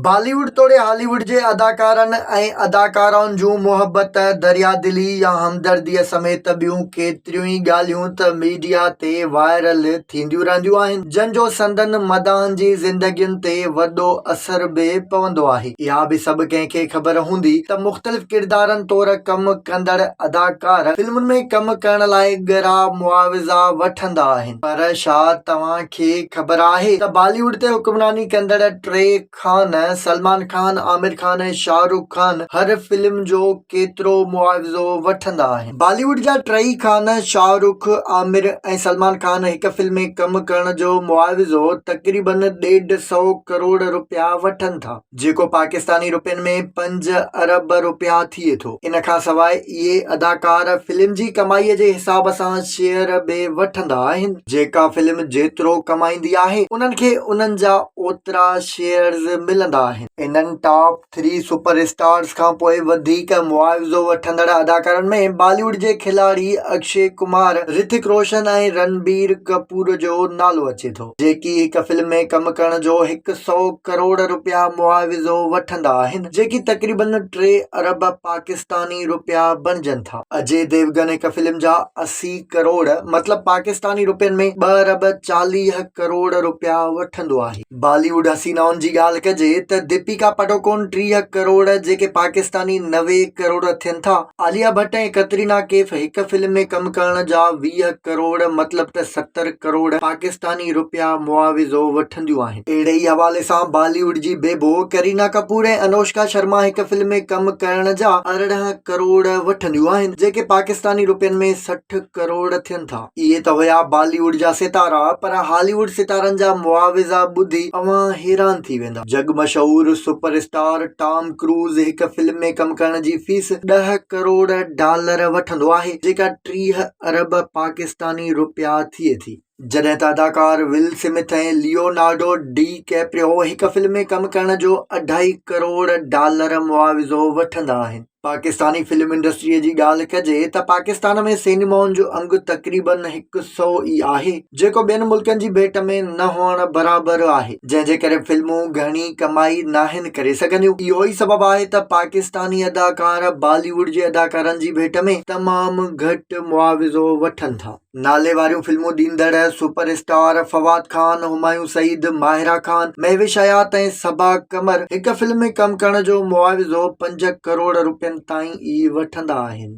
بالي wood توڙي هالي wood جي اداڪارن ۽ اداڪارائن جون محبت، دريا دلي يا همدرديء سميت ٻيون ڪيتريون ئي ڳالهيون ته ميڊيا تي وائرل ٿينديون رهنديون آهن، جن جو سندن مداحن جي زندگين تي وڏو اثر به پوندو آهي. اها به سڀ ڪنهن کي خبر هوندي ته مختلف ڪردارن طور ڪم ڪندڙ اداڪار فلمن ۾ ڪم ڪرڻ لاء ڳرا معاوضا وٺندا آهن. پر ڇا توهان کي خبر آهي ته بالي ووڊ تي حڪمراني ڪندڙ ٽي خان سلمان خان، عامر خان ۽ شاهه رخ خان هر فلم جو ڪيترو معاوضو وٺندا آهن؟ بالي ووڊ جا ٽئي خان شاهه رخ، عامر ۽ سلمان خان هڪ فلم ۾ ڪم ڪرڻ جو معاوضو تقريبن ڏيڍ سئو ڪروڙ رپيا وٺن ٿا. جيڪو پاڪستاني رپين ۾ پنج ارب رپيا ٿئي ٿو. ان کان سواء اهي اداڪار فلم جي ڪمائي جي حساب سان شيئر به وٺندا آهن. جيڪا فلم جيترو ڪمائيندي آهي انهن کي انهن جا اوترا شيئرز ملندا آهن. انهن ٽاپ ٿري سپر اسٽارز کان پوء وڌيڪ معاوضو وٺندڙ اداڪارن ۾ بالي ووڊ جي کلاڙي اڪشي ڪمار، رٿڪ روشن ۽ رنبير ڪپور جو نالو اچي ٿو. جيڪي هڪ فلم ۾ ڪم ڪرڻ جو هڪ سئو ڪروڙ رپيا معاوضو وٺندا آهن، جيڪي تقريبن ٽي ارب پاڪستاني رپيا بڻجن ٿا. اجي ديوگن هڪ فلم جا 80 ڪروڙ مطلب پاڪستاني رپين ۾ ٻه ارب 40 ڪروڙ رپيا وٺندو آهي. بالي ووڊ حسينائن جي ڳالهه ڪجي ته ديپيڪا پڊوڪون 30 ڪروڙ جيڪي پاڪستاني 90 ڪروڙ ٿين ٿا. عاليه ڀٽ ۽ ڪترينا ڪيف هڪ فلم ۾ ڪم ڪرڻ جا 20 ڪروڙ مطلب ته 70 ڪروڙ پاڪستاني رپيا معاوضو وٺنديون آهن. اهڙي ئي حوالي سان بالي ووڊ جي بيبو ڪرينا ڪپور ۽ انوشڪا شرما هڪ فلم ۾ ڪم ڪرڻ جا 18 ڪروڙ وٺنديون آهن جيڪي پاڪستاني رپين ۾ 60 ڪروڙ ٿين ٿا. اهي ته هيا بالي ووڊ جا ستارا پر هالي ووڊ ستارن جا معاوضا ٻڌي اوهان حيران ٿي ويندا. جڳ مشهور سپر اسٽار ٽام ڪروز هڪ فلم ۾ ڪم ڪرڻ جي فيس ڏهه ڪروڙ ڊالر وٺندو آهي جيڪا 30 ارب پاڪستاني رپيا ٿئي ٿي. جڏهن ته اداڪار ول سمٿ ۽ ليونارڊو ڊي ڪيپريو هڪ فلم ۾ ڪم ڪرڻ جو اڍائي ڪروڙ ڊالر معاوضو وٺندا آهن. پاڪستاني فلم انڊسٽريء جي ڳالهه ڪجي ته پاڪستان ۾ سئنيمائن جو انگ تقريبن هڪ سئو ئي آهي، جيڪو ٻين ملڪن جي ڀيٽ ۾ نه هئڻ برابر آهي، جنهن جي ڪري فلمون گهڻي ڪمائي ناهن ڪري سگهنديون. اهو ئي سبب آهي ته پاڪستاني اداڪار بالي ووڊ جي اداڪارن جي ڀيٽ ۾ تمام گهٽ معاوضو وٺن ٿا. نالي واريون فلمون ڏيندڙ سپر اسٽار فواد خان، همايون سعيد، ماهره خان، مهوش حيات ۽ صبا قمر هڪ فلم ۾ ڪم ڪرڻ جو معاوضو پنج ڪروڙ روپين تائين ئي وٺندا آهن.